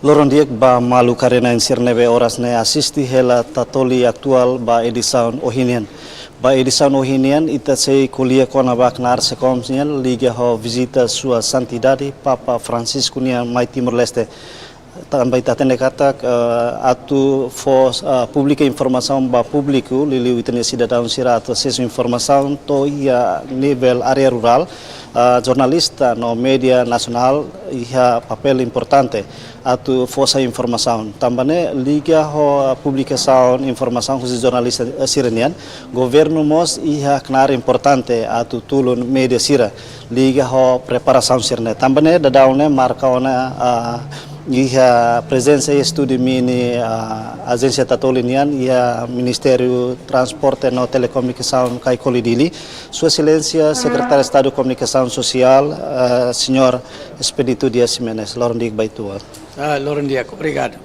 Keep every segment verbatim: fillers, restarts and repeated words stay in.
Loron di'ak ba maluk haree-na'in sira ne'ebé oras ne'e asiste hela Tatoli Atuál ba edisaun ohin nian. Ba edisaun ohin nian, ita sei ko'alia kona-ba knaar SEKOMS nian liga ho vizita Sua Santidade Papa Francisco nian mai Timor-Leste. Tanba ita hatene katak, eh, atu fó, eh, publika informasaun ba públiku, liuliu ita-nia sidadaun sira atu asesu informasaun to'o iha nivel área rurál, eh, jornalista no média nasionál iha papél importante atu fó sai informasaun. Tanba ne'e liga ho publikasaun informasaun husi jornalista, eh, sira nian, governu mós iha knaar importante atu tulun média sira liga ho preparasaun sira-ne'e. Tanba ne'e daudaun ne'e marka ona, ah, iha prezensa iha estúdiu mini, ah, Ajénsia Tatoli nian iha Ministériu Transporte no Telekomunikasaun Caicoli Dili, Sua Exelénsia Sekretáriu Estadu Komunikasaun Sosiál, ah, Señór Expedito Dias Ximenes. Loron di'ak ba ita-boot. Ah, loron di'ak, obrigadu.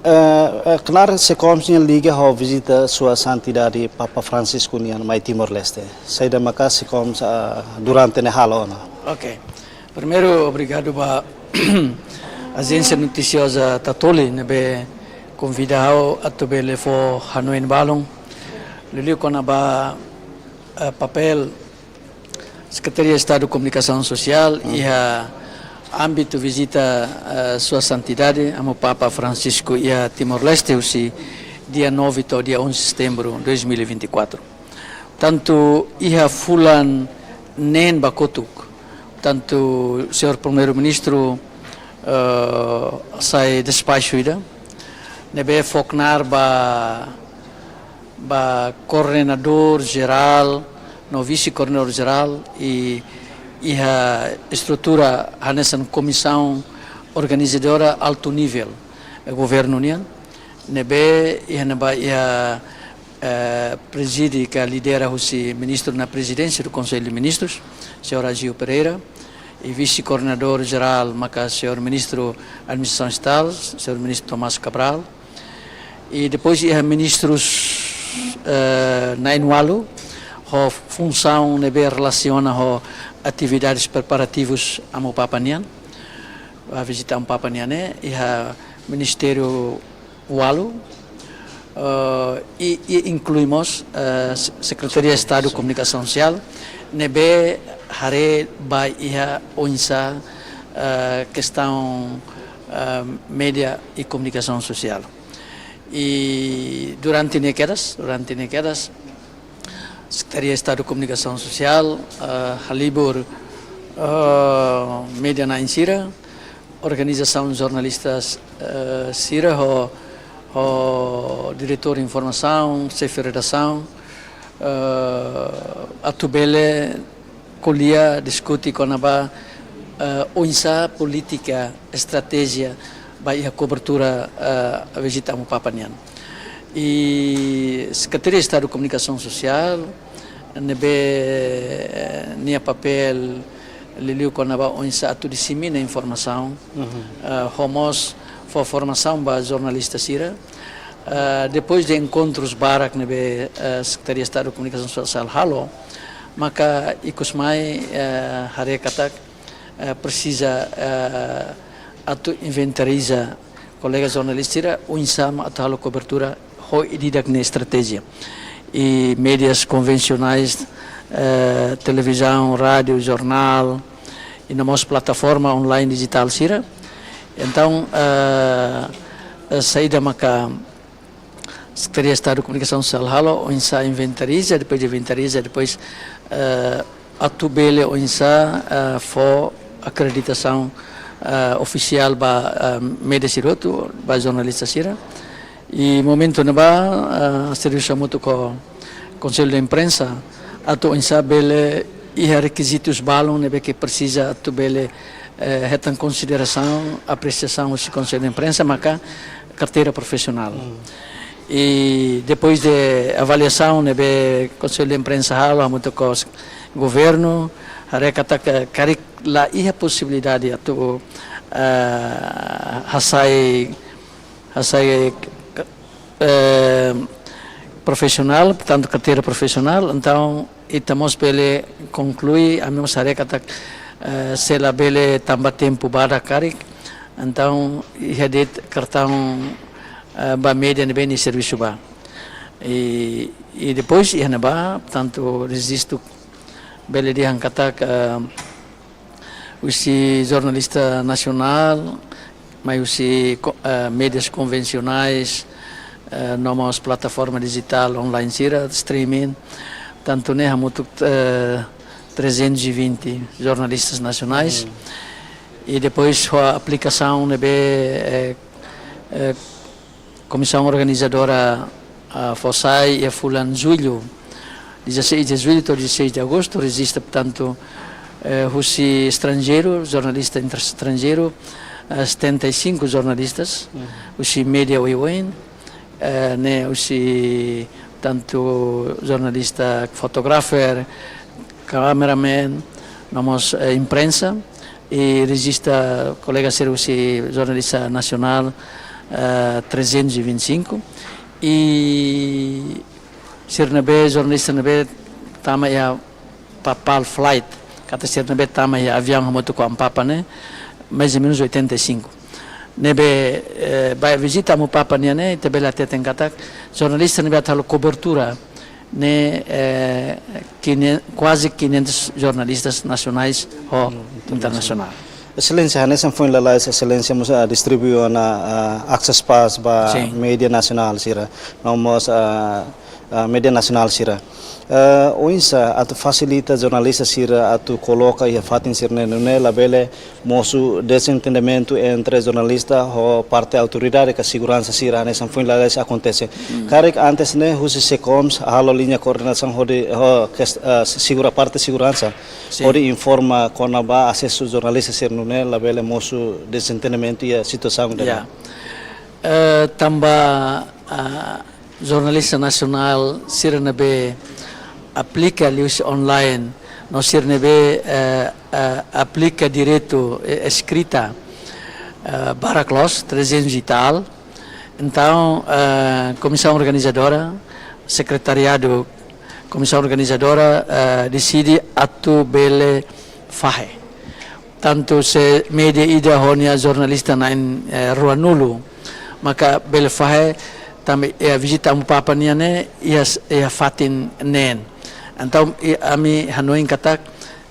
Eh, eh, knaar SEKOMS nian liga ho vizita Sua Santidade Papa Francisco nian mai Timor-Leste. Saida maka SEKOMS, eh, durante ne'e halo ona? Ok. Primeiru, obrigadu ba Ajénsia Notisioza Tatoli ne'ebé konvida ha'u atu bele fó hanoin balun, liuliu kona-ba, eh, papél Sekretaria Estadu Komunikasaun Sosiál, hmm, iha ámbitu vizita, eh, Sua Santidade, Amu Papa Francisco iha Timor-Leste, husi dia nove to'o dia onze Setembru dois mil e vinte e quatro. Tantu iha fulan neen ba kotuk, tantu Señór Primeiru-Ministru, eh, hasai despaxu ida, ne'ebé fó knaar ba ba koordenadór jerál no vise-koordenadór jerál i iha estrutura hanesan komisaun organizadora altu nivel, eh, governu nian, ne'ebé iha ne'ebá iha, eh, prezide ka lidera husi Ministru na Prezidénsia do Conselho de Ministros, Señór Agio Pereira, i vise-koordenadór jerál maka Señór Ministru Administrasaun Estatál, Señór Ministru Tomás Cabral, i depois iha ministrus, eh, na'in-ualu, ho funsaun ne'ebé relasiona ho atividades preparativus Amu Papa nian, ba vizita Amu Papa nian ne'e, iha ministériu ualu, eh, i, i inklui mós, eh, Se-, Sekretaria Estadu Komunikasaun Sosiál, ne'ebé haree ba iha oinsá, eh, kestaun, eh, média i komunikasaun sosiál. I durante ne'e kedas, durante ne'e kedas, Sekretaria Estadu Komunikasaun Sosiál, eh, halibur, eh, média na'in sira, organizasaun jornalistas, eh, sira ho, ho diretór informasaun, xefe redasaun, eh, atu bele ko'alia, diskute kona-ba, eh, oinsá polítika, estratéjia ba iha kobertura, eh, vizita Amu Papa nian. I Sekretaria Estadu Komunikasaun Sosiál, ne'ebé, eh, nia papél liuliu kona-ba oinsá atu disemina informasaun, mhm, eh, ho mós fó formasaun ba jornalista sira. Eh, depois de enkontrus barak ne'ebé, eh, Sekretaria Estadu Komunikasaun Sosiál halo, maka ikus mai, eh, haree katak, eh, presiza, eh, atu inventariza kolega jornalista sira, oinsá mak atu halo kobertura ho ida-idak nia estratéjia. I médias konvensionais, eh, televizaun, rádiu, jornál, i no mós plataforma online dijitál sira. Entaun, eh, eh, saida maka Sekretaria Estadu Komunikasaun Sosiál halo, oinsá inventariza, depois de inventariza, depois, eh, atu bele oinsá, eh, fó akreditasaun, eh, ofisiál ba, eh, média sira hotu, ba jornalista sira. I momentu ne'ebá, eh, servisu hamutuk ho Konsellu de Imprensa, atu oinsá bele iha rekizitus balun ne'ebé ke presiza atu bele, eh, hetan konsiderasaun, apresiasaun husi Konsellu de Imprensa, maka karteira profisionál. Hmm. I depois de avaliasaun ne'ebé Konsellu de Imprensa halo hamutuk ho governu, haree katak karik la iha posibilidade atu, eh, hasai, hasai, eh, profisionál, portantu karteira profisionál, entaun ita mós bele konklui, ami mós haree katak, eh, se labele tanba tempu badak karik, Entaun, iha de'it kartaun, eh, ba média ne'ebé nia servisu ba. I, i depois iha ne'ebá, portantu, rejistu bele dehan katak, eh, husi jornalista nasionál, mai husi ko-, eh, médias konvensionais, eh, no mós plataforma dijitál online sira, streaming, tantu ne'e hamutuk, eh, trezentos e vinte jornalistas nacionais. I depois ho aplikasaun ne'ebé, eh, eh, komisaun organizadora, ah, fó sai iha fulan Jullu, dezasseis de Julho to'o dezasseis de Agosto, rejista, portantu, eh, husi estranjeiru, jornalista inter-, estranjeiru, eh, setenta e cinco jornalistas, husi média oioin, eh, ne'e husi, portantu, jornalista, fotógrafer, cameraman, no mós, eh, imprensa, i rejista kolega sira husi jornalista nasionál, eh, trezentos e vinte e cinco. I sira ne'ebé, jornalista ne'ebé tama iha papal flight, katak sira ne'ebé tama iha aviaun hamutuk ho Amu Papa ne'e, mais ou menos oitenta e cinco. Ne'ebé, eh, ba vizita Amu Papa nian ne'e, ita bele hateten katak jornalista ne'ebé atu halo kobertura ne'e, eh, quinhen-, kuaze quinhentos jornalistas nasionais ho internasionál. Exelénsia, hanesan foin lalais, Exelénsia mós, ah, distribui ona, ah, access pass ba média nasionál sira, no mós, ah, ah, média nasionál sira. Eh, oinsá atu fasilita jornalista sira atu koloka iha fatin sira-ne'e, nune'e labele mosu dezentendimentu entre jornalista ho parte autoridade ka seguransa sira, hanesan foin lalais akontese. Karik antes ne'e husi SECOMS halo liña koordenasaun hodi, ho kes-, eh, segura, parte seguransa, hodi informa kona-ba asesu jornalista sira, nune'e labele mosu dezentendimentu iha situasaun ida-ne'e. Eh, tanba, ah, jornalista nasionál sira ne'ebé aplika liuhusi online, no sira ne'ebé, eh, eh, aplika direitu, eh, eskrita, eh, barak loos, trezentos e tal. Entaun, eh, komisaun organizadora, sekretariadu komisaun organizadora, eh, deside atu bele fahe. Tantu se média ida ho nia jornalista na'in, eh, ruanulu, maka bele fahe tanba, eh, vizita Amu Papa nian ne'e iha s-, iha fatin neen. Entaun, i, ami hanoin katak,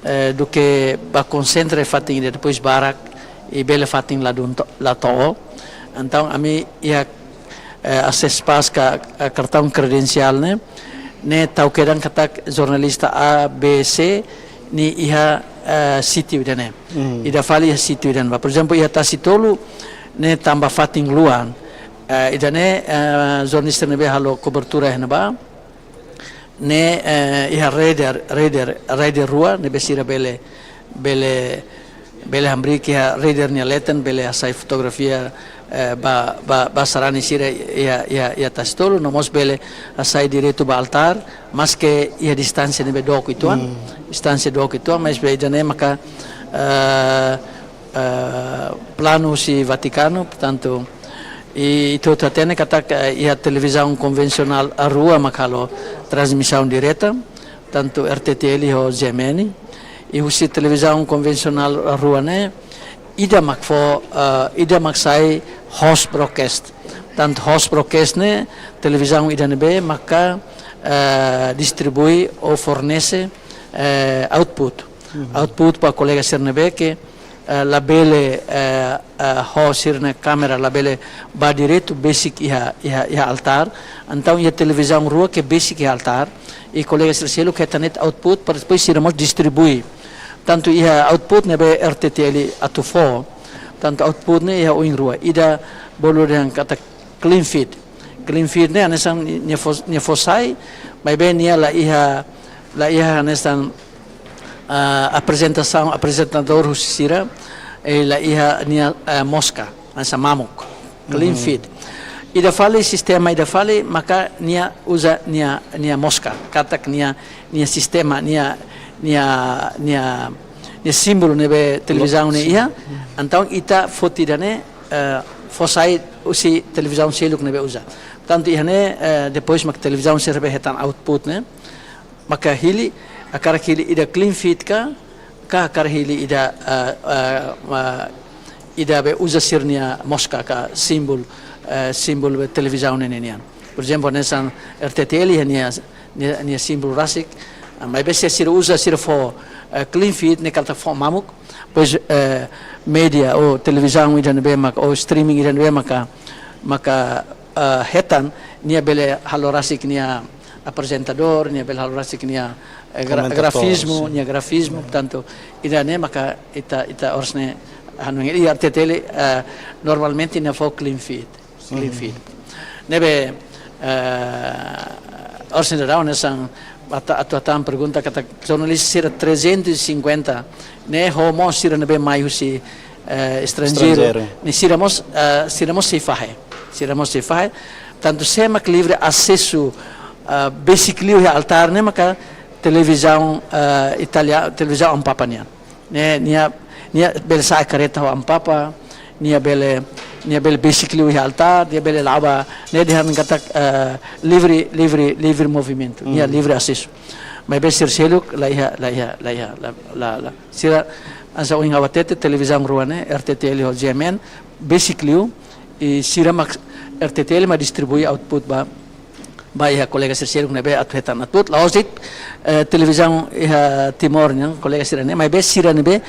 eh, duké ba konsentra fatin ida depois barak, i bele fatin ladún to-, la to'o. Entaun, ami iha, eh, access pass ka, eh, kartaun kredensiál ne'e, ne'e tau kedan katak jornalista A, B, C, nia iha, eh, sítiu ida-ne'e. Ida fali iha sítiu ida-ne'ebá. Por ezemplu, iha Tasitolu, ne'e tanba fatin luan. Eh, ida-ne'e, eh, jornalista ne'ebé halo kobertura iha ne'ebá, ne'e, eh, iha rider, rider, rider rua, ne'ebé sira bele, bele, bele hamriik iha rider nia leten, bele hasai fotografia, eh, ba, ba, ba sarani sira iha, iha, iha Tasitolu, no mós bele hasai diretu ba altár, maske iha distánsia ne'ebé dook uitoan, distánsia dook uitoan, maibé ida-ne'e maka, eh, eh, planu husi Vatikanu, portantu, i, i ita hatene katak, eh, iha televizaun konvensionál rua mak halo transmisaun direta, tantu R T T L ho G M N, i husi televizaun konvensionál rua ne'e, ida mak fó, eh, ida mak sai host broadcast. Tantu host broadcast ne'e, televizaun ida ne'ebé maka, eh, distribui ou fornese, eh, output. Output ba kolega sira ne'ebé ke, eh, labele, eh, eh, ho sira-nia kámera labele bá diretu besik iha, iha, iha altár. Entaun iha televizaun rua ke besik iha altár. I kolega sira seluk hetan de'it output para depois sira mós distribui. Tantu iha output ne'ebé R T T L atu fó. Tantu output ne'e iha oin rua. Ida bolu dehan katak clean feed. Clean feed ne'e hanesan nia fó, nia fó sai, maibé nia la iha, la iha hanesan, ah, aprezentasaun, aprezentadór husi sira, i la iha nia, eh, moska, hanesan mamuk. Clean feed. Ida fali, sistema ida fali, maka nia uza nia, nia moska, katak nia, nia sistema, nia, nia, nia, nia símbolu ne'ebé televizaun ne'e iha, entaun ita foti ida-ne'e, eh, fó sai husi televizaun seluk ne'ebé uza. Tantu iha ne'e, eh, depois mak televizaun sira ne'ebé hetan output ne'e, maka hili, hakarak hili ida clean feed ka, ka hakarak hili ida, eh, eh, eh, ida be uza sira-nia moska ka símbolu, eh, símbolu be televizaun ne'e nian. Por ezemplu, hanesan R T T L iha nia, nia, nia símbolu rasik, ah, maibé se sira uza, sira fó, eh, clean feed, ne'e katak fó mamuk, pois, eh, média ou televizaun ida ne'ebé maka, ou streaming ida ne'ebé maka, maka, eh, hetan, nia bele halo rasik nia aprezentadór, nia bele halo rasik nia, eh, gra-, komentatór, grafizmu, sin, nia grafizmu, portantu, ida-ne'e maka ita, ita oras ne'e hanoin, i R T T L, eh, normalmente nia fó clean feed, clean feed. Ne'ebé, eh, oras ne'e daudaun hanesan atu, atu hatán pergunta katak jornalista sira trezentos e cinquenta, ne'e ho mós sira ne'ebé mai husi, eh, estranjeiru. Estranjeiru. Ne'e sira mós, eh, sira mós sei fahe. Sira mós sei fahe. Tantu sé mak livre asesu, eh, besik liu iha altár ne'e maka televizaun, eh, Itália, televizaun Amu Papa nian. Ne'e, nia, nia bele sa'e kareta ho Amu Papa, nia bele, nia bele besik liu iha altár, nia bele la'o ba, ne'e dehan katak, eh, livre, livre, livre movimentu, nia livre asesu. Maibé sira seluk, la iha, la iha, la iha, la, la, la. Sira, hanesan ohin ha'u hatete, televizaun rua ne'e, R T T L ho G M N, besik liu, i sira mak R T T L mak distribui output ba, ba iha kolega sira seluk ne'ebé atu hetan output. La'ós de'it, eh, televizaun iha Timor nian, kolega sira-ne'e, maibé sira ne'ebé,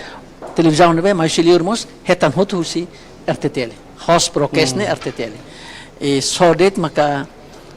televizaun ne'ebé mai husi liur mós hetan hotu husi R T T L. Host broadcast ne'e R T T L. I só de'it maka,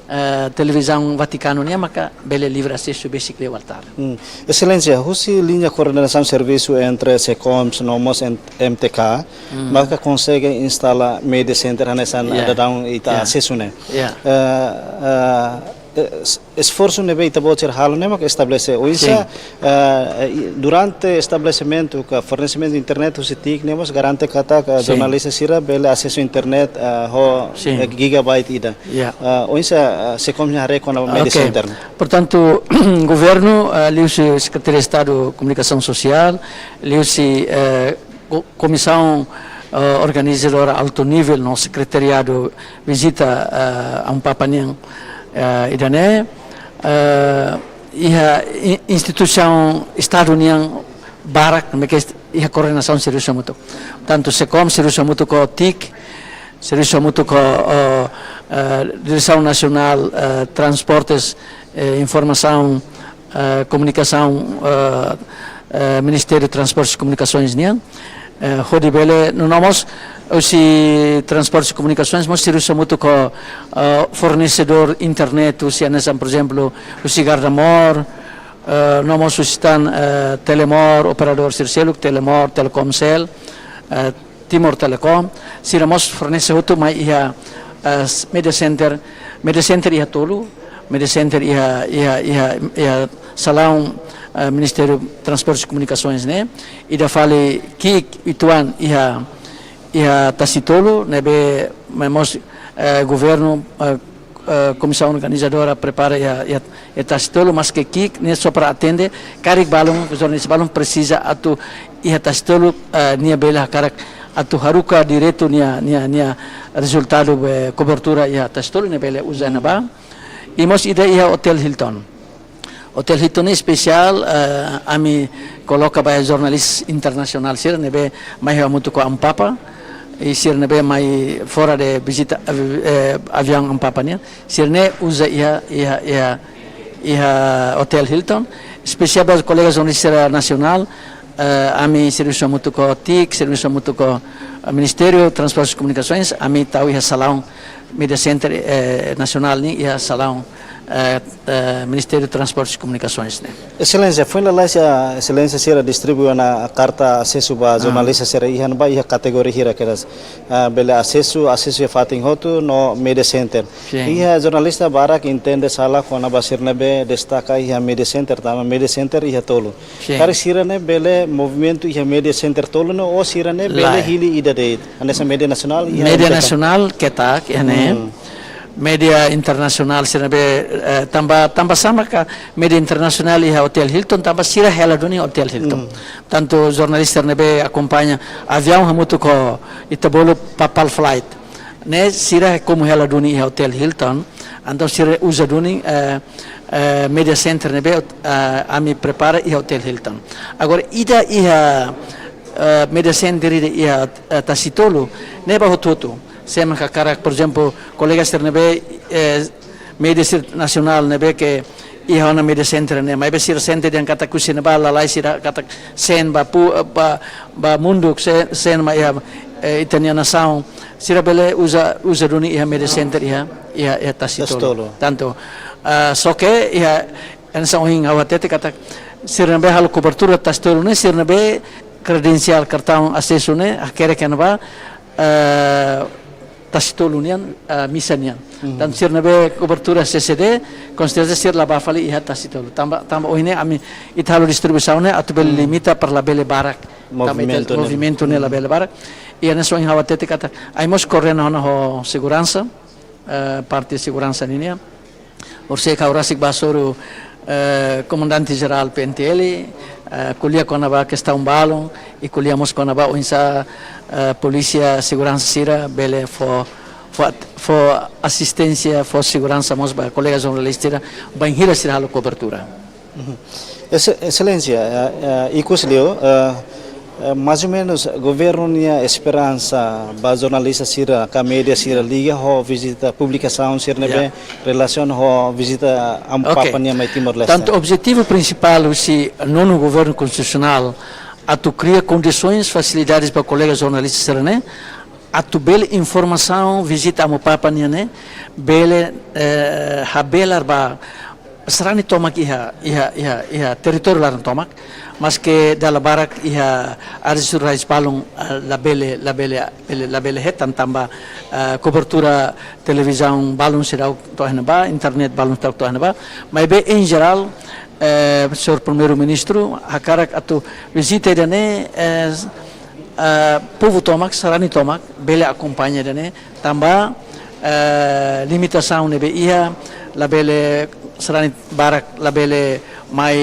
eh, televizaun Vatikanu nian maka bele livre asesu besik liu altár. Hmm. Exelénsia, husi liña koordenasaun servisu entre SECOMS no mós en-, M T K, maka konsege instala media center hanesan daudaun ita asesu ne'e. Ya. Eh, eh, es-, esforsu ne'ebé ita-boot sira halo ne'e maka estabelese. Oinsá, eh, i durante estabelesimentu ka fornesimentu internet husi TIC ne'e mós garante katak, eh, jornalista sira bele asesu internet, eh, ho, eh, gigabyte ida. Ya. Eh, oinsá, eh, SECOMS nia haree kona-ba media center? Portantu, governu, eh, liuhusi Sekretaria Estadu Komunikasaun Sosiál, liuhusi, eh, ko-, komisaun, eh, organizadora altu nivel no sekretariadu vizita, eh, Amu Papa nian, eh, ida-ne'e, eh, iha i-, instituisaun Estadu nian barak, ne'ebé ke iha koordenasaun servisu hamutuk. Tantu SECOMS servisu hamutuk ho TIC, servisu hamutuk ho, eh, eh, Diresaun Nasionál, eh, Transportes, eh, Informasaun, eh, Komunikasaun, eh, eh, Ministériu Transportes i Komunikasoens nian. Eh, hodi bele, no, no mós, husi Transportes i Komunikasoens, mós servisu hamutuk ho, eh, fornesedór internet, husi hanesan, por ezemplu, husi Gardamor, eh, no mós husi tan, eh, Telemor, operadór sira seluk, Telemor, Telkomcel, eh, Timor Telecom, sira mós fornese hotu mai iha, eh, s-, media center, media center iha tolu, media center iha, iha, iha, iha salaun, eh, Ministériu Transportes i Komunikasoens ne'e, ida fali ki'ik uitoan iha, iha Tasitolu, ne'ebé mós, eh, governu, eh, eh, komisaun organizadora prepara iha, iha, iha Tasitolu, maske ki'ik ne'e só para atende, karik balun, jornalista balun presiza atu iha Tasitolu, eh, nia bele hakarak atu haruka diretu nia, nia, nia rezultadu be kobertura iha Tasitolu, nia bele uza ne'ebá. I mós ida iha Hotel Hilton. Hotel Hilton ne'e espesiál, eh, ami koloka ba jornalista internasionál sira ne'ebé mai hamutuk ho Amu Papa, i sira ne'ebé mai fora de vizita, eh, aviaun Amu Papa nian. Sira-ne'e uza iha, iha, iha, iha Hotel Hilton. Espesiál ba kolega jornalista nasionál, eh, ami servisu hamutuk ho TIC, servisu hamutuk ho, eh, Ministériu Transportes i Komunikasoens, ami tau iha salaun media center, eh, nasionál nian, iha salaun, eh, eh, Ministériu Transportes i Komunikasoens ne'e. Exelénsia, foin lalais, Exelénsia sira distribui ona karta asesu ba jornalista sira iha ne'ebá, iha kategoria hira kedas, ah, bele asesu, asesu iha fatin hotu no media center. Sin. Iha jornalista barak entende sala kona-ba sira ne'ebé destaka iha media center, tanba media center iha tolu. Sin. Karik sira-ne'e bele movimentu iha media center tolu ne'e, ou sira-ne'e bele hili ida de'it? Hanesan media nasionál iha M T K. Media nasionál ketak, iha ne'e. Hmm. Media internasionál sira ne'ebé, eh, tanba, tanba sá maka media internasionál iha Hotel Hilton, tanba sira hela duni Hotel Hilton. Hmm. Tantu jornalista ne'ebé akompaña aviaun hamutuk ho ita bolu papal flight ne'e, sira komu hela duni iha Hotel Hilton, entaun sira uza duni, eh, eh, media center ne'ebé, eh, ami prepara iha Hotel Hilton. Agora, ida iha, eh, media center ida iha, eh, Tasitolu, ne'e ba hotu-hotu. Sé mak hakarak, por ezemplu, kolega sira ne'ebé, eh, media sira nasionál ne'ebé ke iha ona media center ne'e, maibé sira sente dehan katak husi ne'ebá lalais sira katak sen ba pu-, ba, ba mundu, se-, sen mak iha, eh, ita-nia nasaun. Sira bele uza, uza duni iha media center iha, iha, iha Tasitolu. Tasitolu. Tantu, ah, só ke iha, hanesan ohin ha'u hatete katak sira ne'ebé halo kobertura Tasitolu ne'e, sira ne'ebé kredensiál kartaun asesu ne'e hakerek iha ne'ebá, eh, Tasitolu nian, eh, misa nian. Mhm. Tantu sira ne'ebé kobertura C C D, konserteza sira la bá fali iha Tasitolu. Tanba, tanba ohin ne'e ami ita halo distribuisaun ne'e atu bele, mhm, limita para labele barak. Tanba ita movimentu ne'e, movimentu ne'e, mhm, labele barak. I hanesan ohin ha'u hatete katak, ami mós koordena ona ho seguransa, eh, parte seguransa ninian. Orsida ha'u rasik bá hasoru, eh, Komandante Jerál P N T L, eh, ko'alia kona-ba kestaun balun, i ko'alia mós kona-ba oinsá, eh, polísia seguransa sira bele fó, fó, fó asisténsia, fó seguransa mós ba kolega jornalista sira, bainhira sira halo kobertura. Mhm. Ese-, Exelénsia, eh, eh, ikus liu, eh, eh, mais ou menus, governu nia esperansa ba jornalista sira, ka media sira, liga ho vizita publikasaun sira ne'ebé, ya, relasiona ho vizita Amu, oke, Papa nian mai Timor-Leste. Tantu objetivu prinsipál husi nonu governu konstitusionál atu kria kondisoens, fasilidades ba kolega jornalista sira ne'e, atu bele informasaun vizita Amu Papa nian ne'e bele, eh, habelar ba sarani tomak iha, iha, iha, iha territóriu laran tomak, maske dala barak iha áreas rurais balun, eh, labele, labele, bele, labele hetan tanba, eh, kobertura televizaun balun seidauk to'o iha ne'ebá, internet balun seidauk to'o iha ne'ebá, maibé em geral, eh, señór Primeiru-Ministru hakarak atu vizita ida-ne'e, eh, eh, povu tomak, sarani tomak, bele akompaña ida-ne'e, tanba, eh, limitasaun ne'ebé iha, labele sarani barak labele mai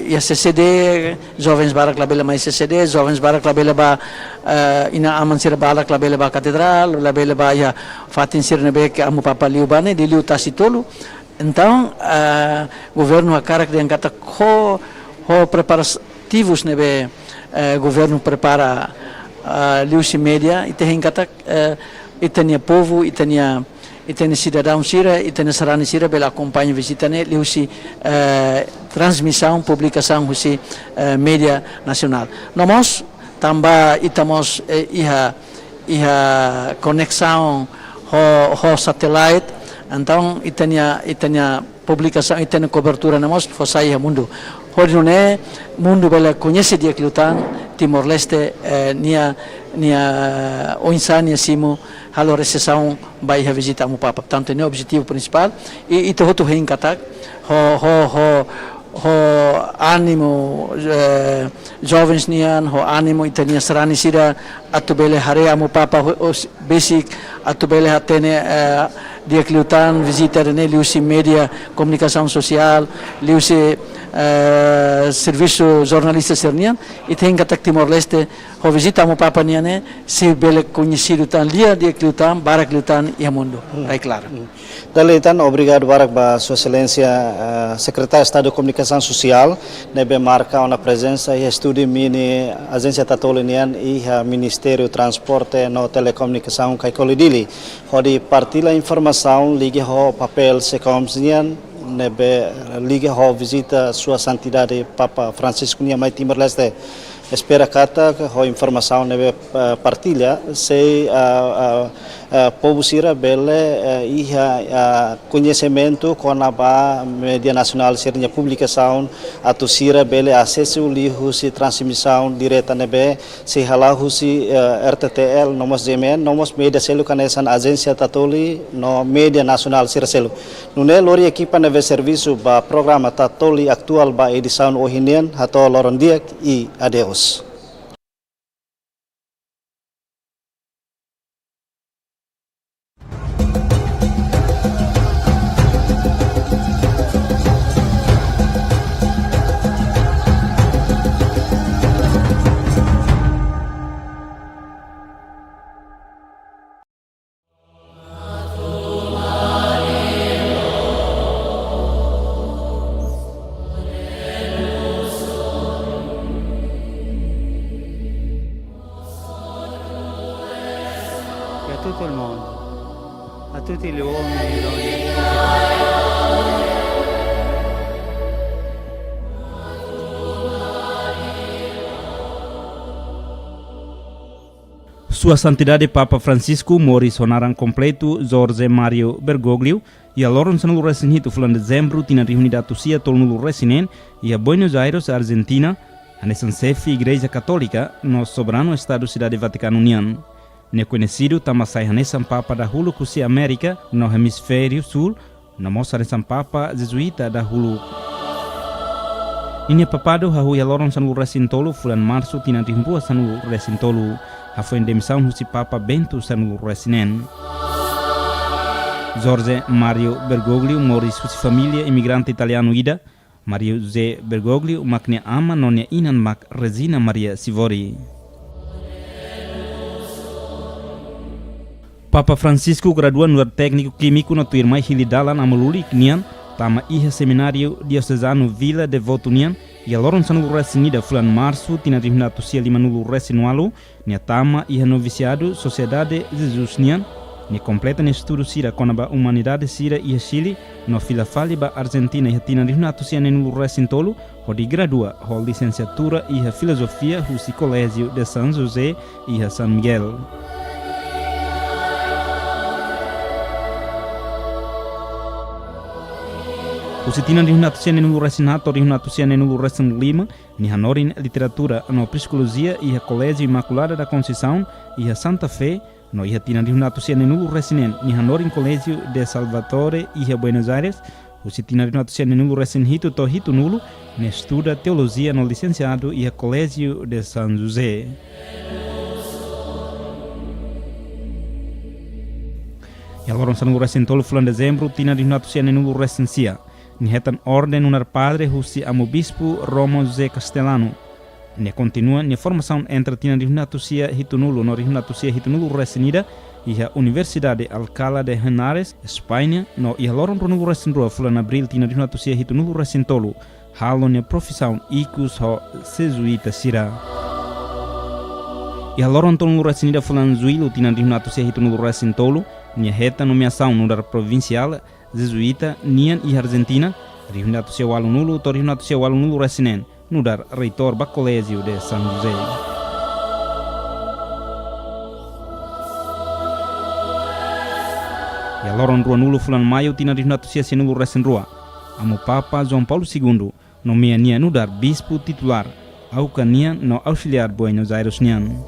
iha C C D, jovens barak labele mai C C D, jovens barak labele bá, eh, inan-aman sira barak labele bá katedrál, labele bá iha fatin sira ne'ebé ke Amu Papa liu bá ne'e, liuliu Tasitolu. Entaun, eh, governu hakarak dehan katak ho, ho preparativus ne'ebé, eh, governu prepara, eh, liuhusi media, ita hein katak, eh, ita-nia povu, ita-nia, ita-nia sidadaun sira, ita-nia sarani sira bele akompaña vizita ne'e liuhusi, eh, transmisaun, publikasaun husi, eh, media nasionál. No mós, tanba ita mós, eh, iha, iha koneksaun ho, ho satélite, entaun ita-nia, ita-nia publikasaun, ita-nia kobertura ne'e mós fó sai iha mundu. Hodi nune'e mundu bele koñese di'ak liután Timor-Leste, eh, nia, nia oinsá nia simu halo resepsaun ba iha vizita Amu Papa. Portantu, ne'e objetivu prinsipál. I, ita hotu hein katak ho, ho, ho, ho ánimu, eh, jovens nian, ho ánimu ita-nia sarani sira atu bele haree Amu Papa ho, ho s-, besik, atu bele hatene, eh, di'ak liután vizita ida-ne'e liuhusi media komunikasaun sosiál, liuhusi, eh, servisu jornalista sira-nian, ita hein katak Timor-Leste, ho vizita Amu Papa nian ne'e, sei bele koñesidu tan lia di'ak liután, barak liután iha mundu. Hmm. Rai klaru. Hmm. Dala ida tan, obrigadu barak ba Sua Exelénsia, eh, Sekretáriu Estadu Komunikasaun Sosiál, ne'ebé marka ona prezensa iha estúdiu mini Ajénsia Tatoli nian iha Ministériu Transporte no Telekomunikasaun Caicoli Dili, hodi partilla informasaun liga ho papél SECOMS nian, ne'ebé liga ho vizita Sua Santidade Papa Francisco nian mai Timor-Leste. Espera katak ho informasaun ne'ebé, eh, partilla, sei, ah, ah, ah, povu sira bele, eh, iha, ah, koñesimentu kona-ba media nasionál sira-nia publikasaun, atu sira bele asesu liuhusi transmisaun direta ne'ebé sei hala'o husi, eh, R T T L, no mós G M N, no mós media seluk hanesan Ajénsia Tatoli, no media nasionál sira seluk. Nune'e lori ekipa ne'ebé servisu ba programa Tatoli Atuál ba edisaun ohin nian, hato'o loron di'ak i adeus. Tutto il mondo, a tutti gli uomini e donne di tutti i paesi. Sua Santidade Papa Francisco, moris ho naran kompletu Jorge Mario Bergoglio, iha loron sanulu-resin-hitu fulan Dezembru tinan rihun ida atus sia tolunulu-resin-neen, iha Buenos Aires, Argentina, hanesan xefe Igreja Katólika no soberanu Estadu Sidade Vatikanu nian. Nia koñesidu tanba sai hanesan Papa dahuluk husi Amérika no Hemisfériu Súl, no mós hanesan Papa Jezuíta dahuluk. Ninia papadu hahú iha loron sanulu-resin-tolu fulan Marsu tinan rihun rua sanulu-resin-tolu, hafoin demisaun husi Papa Bento sanulu-resin-neen. Jorge Mario Bergoglio moris husi família imigrante italianu ida. Mario José Bergoglio mak nia aman no nia inan mak Regina Maria Sivori. Papa Francisco gradua nu'udar tékniku kímiku no tuirmai hili dalan amu-lulik nian, tama iha Semináriu Diosezanu Vila Devoto nian, iha loron sanulu-resin-ida fulan Marsu tinan rihun ida atus sia limanulu-resin-ualu, nia tama iha novisiadu Sosiedade Jesus nian, nia kompleta nia estudu sira kona-ba umanidade sira iha Chile, no fila fali ba Argentina iha tinan rihun ida atus sia neenulu-resin-tolu, hodi gradua ho lisensiatura iha filozofia husi Colegio de San José iha San Miguel. Husi tinan rihun ida atus sia neenulu-resin-haat to'o rihun ida atus sia neenulu-resin-lima, nia hanorin literatura no psikolojia iha Colegio Imaculada da Conceição iha Santa Fé, no iha tinan rihun ida atus sia neenulu-resin-neen, nia hanorin Colegio de Salvatore iha Buenos Aires, husi tinan rihun ida atus sia neenulu-resin-hitu to'o hitunulu, nia estuda teolojia no lisensiadu iha Colegio de San José. Iha loron sanulu-resin-tolu fulan Dezembru tinan rihun ida atus sia neenulu-resin-sia, nia hetan orden nu'udar padre husi Amu Bispu Romo José Castellano. Nia kontinua nia formasaun entre tinan rihun ida atus sia hitunulu no rihun ida atus sia hitunulu-resin-ida iha Universidade Alcalá de Henares, España, no iha loron ruanulu-resin-rua fulan Abríl tinan rihun ida atus sia hitunulu-resin-tolu, halo nia profisaun ikus ho Jezuíta sira. Iha loron tolunulu-resin-ida fulan Juillu tinan rihun ida atus sia hitunulu-resin-tolu, nia hetan nomeasaun nu'udar provinsiál Jezuíta nian iha Argentina, rihun ida atus sia ualunulu to'o rihun ida atus sia ualunulu-resin-neen, nu'udar reitór ba Colegio de San José. Iha loron ruanulu fulan Maiu tinan rihun ida atus sia sianulu-resin-rua, Amu Papa João Paulo Segundo nomeia nia nu'udar bispu titulár Aucas nian no ausiliár Buenos Aires nian.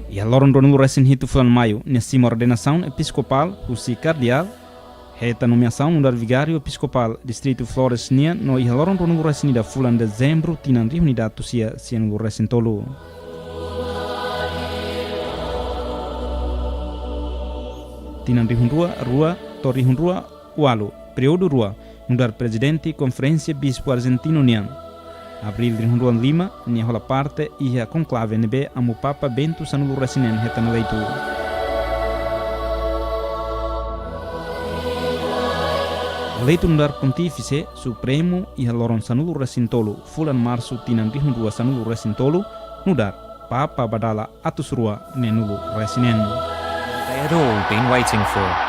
Iha loron ruanulu-resin-hitu fulan Maiu, nia simu ordenasaun episkopál husi kardeál, hetan nomeasaun nu'udar vigáriu episkopál distritu Flores nian, no iha loron ruanulu-resin-ida fulan Dezembru tinan rihun ida atus sia sianulu-resin-tolu. Tinan rihun rua rua to'o rihun rua ualu, períodu rua, nu'udar prezidente Konferénsia Bispu Argentinu nian. Abríl rihun rua lima, nia hola parte iha konklave ne'ebé Amu Papa Bento sanulu-resin-neen hetan eleitu. Eleitu nu'udar Pontífice Supremu iha loron sanulu-resin-tolu fulan Marsu tinan rihun rua sanulu-resin-tolu, nu'udar Papa ba dala atus rua neenulu-resin-neen. They had all been waiting for.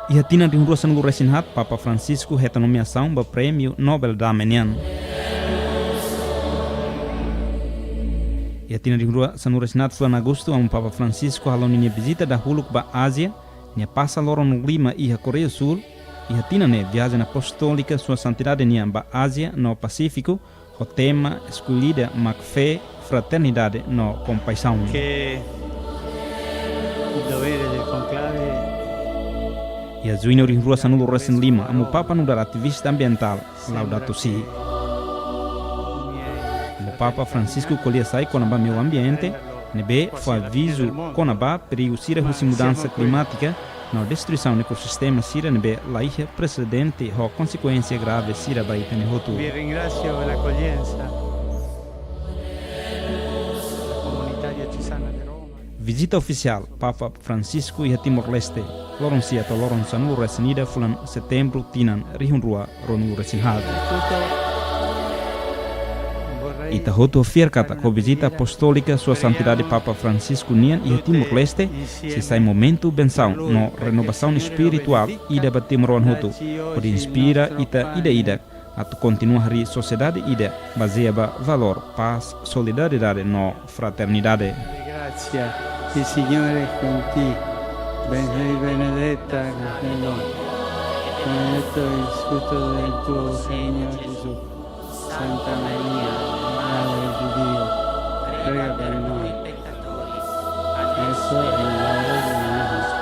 Iha tinan rihun rua sanulu-resin-haat, Papa Francisco hetan nomeasaun ba Prémiu Nobel Dame nian. Iha tinan rihun rua sanulu-resin-haat fulan Agostu, Amu Papa Francisco halo ninia vizita dahuluk ba Ázia, nia pasa loron lima iha Koreia Súl. Iha tinan ne'e viajen apostólika Sua Santidade nian ba Ázia no Pasífiku, ho tema eskullida mak fé, fraternidade no kompaixaun. Che il dovere del conclave. Iha Juñu rihun rua sanulu-resin-lima, Amu Papa nu'udar ativista ambientál, Laudato Si. Amu Papa Francisco ko'alia sai kona-ba meiu ambiente, ne'ebé fó avizu kona-ba perigu sira husi mudansa klimátika no destruisaun ekosistema sira ne'ebé la iha presedente ho konsekuénsia grave sira ba ita-nia hotu. Vi ringrazio per l'accoglienza. La comunità diocesana di Roma. Vizita ofisiál Papa Francisco iha Timor-Leste. loron sia to'o loron sanulu-resin-ida fulan Setembru tinan rihun rua ruanulu-resin-haat. Ita hotu fiar katak ho vizita apostólika Sua Santidade Papa Francisco nian iha Timor-Leste, sei sai momentu bensaun no renovasaun espirituál ida ba timoroan hotu, hodi inspira ita ida-idak atu kontinua harii sosiedade ida bazeia ba valór, pás, solidariedade no fraternidade. Gracia, el Señor es con ti. Sei benedita entre las mujeres, benedetto è il frutto del tuo seno, Gesù. Santa Maria, Madre di Dio, prega per noi peccatori, adesso è l'ora di morte.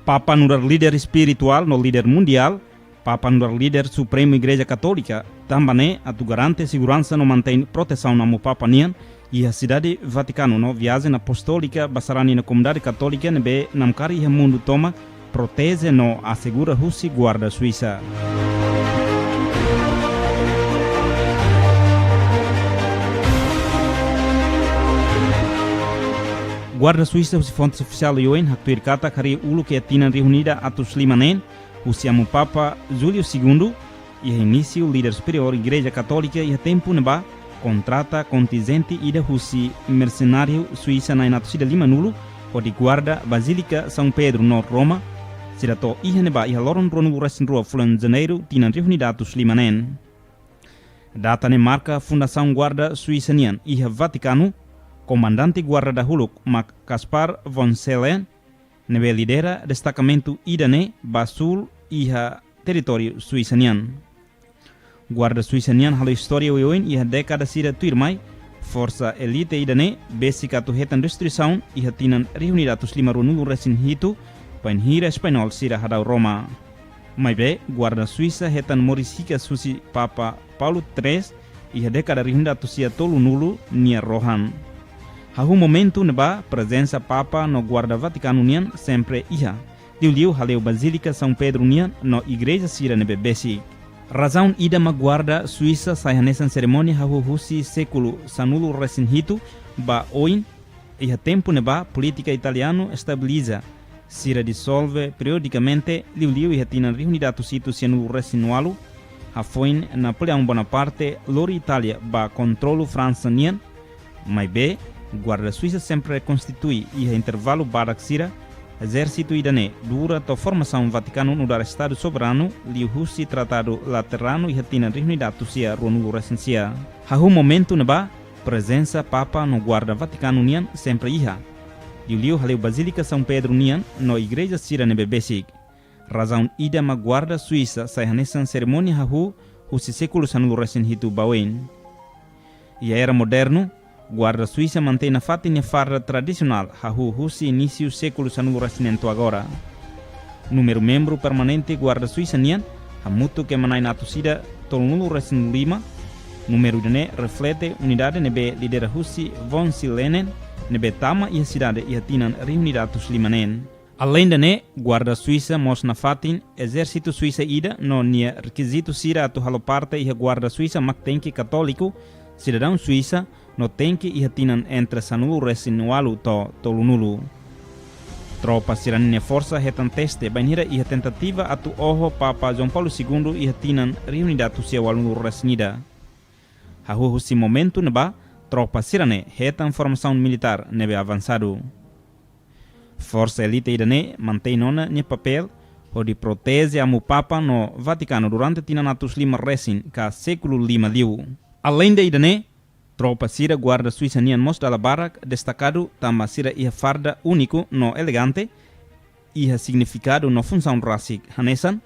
Papa nu'udar líder espirituál no líder mundiál, Papa nu'udar líder supremu Igreja Katólika, tanba ne'e atu garante seguransa no mantein protesaun Amu Papa nian iha Sidade Vatikanu no viajen apostólika ba sarani no komunidade katólika ne'ebé namkari iha mundu tomak, proteje no asegura husi guarda Suisa. Guarda Suisa husi fontes ofisiál oioin haktuir katak harii uluk iha tinan rihun ida atus lima neen, husi Amu Papa Júlio Segundu, iha inísiu líder superiór Igreja Katólika iha tempu ne'ebá kontrata kontinjente ida husi mersenáriu Suisa na'in atus ida lima-nulu hodi guarda Bazílika São Pedro no Roma, sira to'o iha ne'ebá iha loron ruanulu-resin-rua fulan Janeiru tinan rihun ida atus lima neen. Data ne'e marka fundasaun guarda Suisa nian iha Vatikanu, komandante guarda dahuluk mak Caspar von Schelein, ne'ebé lidera destakamentu ida-ne'e ba súl iha territóriu Suisa nian. Guarda Suisa nian halo istória oioin iha dékada sira tuirmai, forsa elite ida-ne'e besik atu hetan destruisaun iha tinan rihun ida atus lima ruanulu-resin-hitu, bainhira Españól sira hadau Roma. Maibé, guarda Suisa hetan moris hikas husi Papa Paulo três, iha dékada rihun ida atus sia tolunulu nia rohan. Hahú momentu ne'ebá prezensa Papa no guarda Vatikanu nian sempre iha, liuliu haleu Bazílika São Pedro nian no igreja sira ne'ebé besik. Razaun ida mak guarda Suisa sai hanesan serimónia hahú husi sékulu sanulu-resin-hitu ba oin, iha tempu ne'ebá polítika italianu estabiliza sira disolve periodikamente, liuliu iha tinan rihun ida atus hitu sianulu-resin-ualu, hafoin Napoleão Bonaparte lori Itália ba kontrolu Fransa nian. Maibé, guarda Suisa sempre konstitui iha intervalu badak sira, ezérsitu ida-ne'e dura to'o formasaun Vatikanu nu'udar Estadu soberanu liuhusi Tratadu Lateranu iha tinan rihun ida atus sia ruanulu-resin-sia. Hahú momentu ne'ebá, prezensa Papa no guarda Vatikanu nian sempre iha, liuliu haleu Bazílika São Pedro nian no igreja sira ne'ebé besik. Razaun ida mak guarda Suisa sai hanesan serimónia hahú husi sékulu sanulu-resin-hitu ba oin. Iha era modernu, guarda Suisa mantein nafatin nia farda tradisionál hahú husi inísiu sékulu sanulu-resin-neen to'o agora. Númeru membru permanente guarda Suisa nian hamutuk ema na'in atus ida tolunulu-resin-lima. Númeru ida-ne'e reflete unidade ne'ebé lidera husi von Schelein, ne'ebé tama iha sidade iha tinan rihun ida atus lima neen. Aleinde ne'e, guarda Suisa mós nafatin ezérsitu Suisa ida no nia rekizitu sira atu halo parte iha guarda Suisa mak tenke katóliku, sidadaun Suisa, no tenke iha tinan entre sanulu-resin-ualu to'o tolunulu. Tropa sira-nia forsa hetan teste bainhira iha tentativa atu oho Papa João Paulo Segundu iha tinan rihun ida atus sia ualunulu-resin-ida. Hahú husi momentu ne'ebá, tropa sira-ne'e hetan formasaun militár ne'ebé avansadu. Forsa elite ida-ne'e mantein ona nia papél hodi proteje Amu Papa no Vatikanu durante tinan atus lima resin ka sékulu lima liu. Aleinde ida-ne'e, Tropa sira guarda Suisa nian mós dala barak destakadu tanba sira iha farda úniku no elegante, iha signifikadu no funsaun rasik. Hanesan,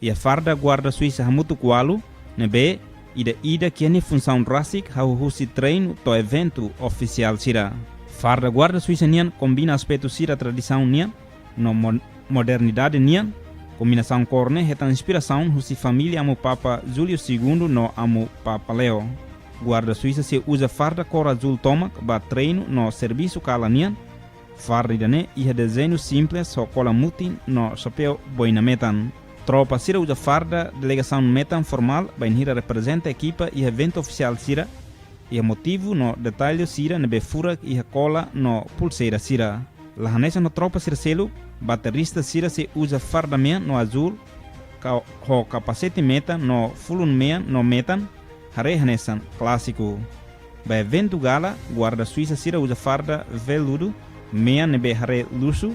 iha farda guarda Suisa hamutuk ualu, ne'ebé ida-idak iha nia funsaun rasik hahú husi treinu to'o eventu ofisiál sira. Farda guarda Suisa nian kombina aspetu sira tradisaun nian no mo-, modernidade nian. Kombinasaun kór ne'e hetan inspirasaun husi família Amu Papa Júlio Segundu no Amu Papa Leo. Guarda Suisa sei uza farda kór azúl tomak ba treinu no servisu kalan nian. Farda ida-ne'e iha dezeñu simples ho kola mutin no xapeu boina metan. Tropa sira uza farda delegasaun metan formál bainhira reprezenta ekipa iha eventu ofisiál sira, iha motivu no detalle sira ne'ebé furak iha kola no pulseira sira. La hanesan ho tropa sira seluk, baterista sira sei uza farda mean no azúl, ka-, ho kapasete metan no fulun mean no metan, haree hanesan klásiku. Ba eventu gala, guarda Suisa sira uza farda veludu, mean ne'ebé haree luxu,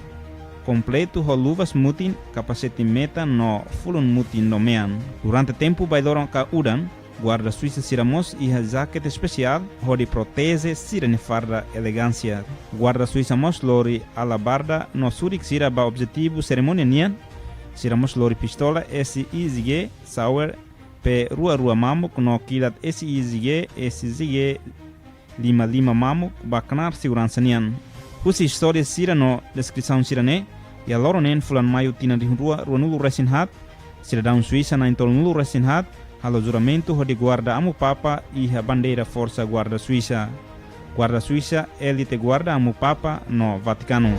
kompletu ho luvas mutin, kapasete metan no fulun mutin no mean. Durante tempu bailoron ka udan, guarda Suisa sira mós iha jakete espesiál hodi proteje sira-nia farda elegánsia. Guarda Suisa mós lori alabarda no surik sira ba objetivu serimónia nian. Sira mós lori pistola S I G G Sauer P rua rua mamuk no kilat S I G G, S G G lima lima mamuk ba knaar seguransa nian. Husi istória sira no deskrisaun sira-ne'e, iha loron neen fulan Maiu tinan rihun rua ruanulu resin haat, sidadaun Suisa na'in tolunulu resin haat halo juramentu hodi guarda Amu Papa iha bandeira Forsa Guarda Suisa. Guarda Suisa, élite guarda Amu Papa no Vatikanu.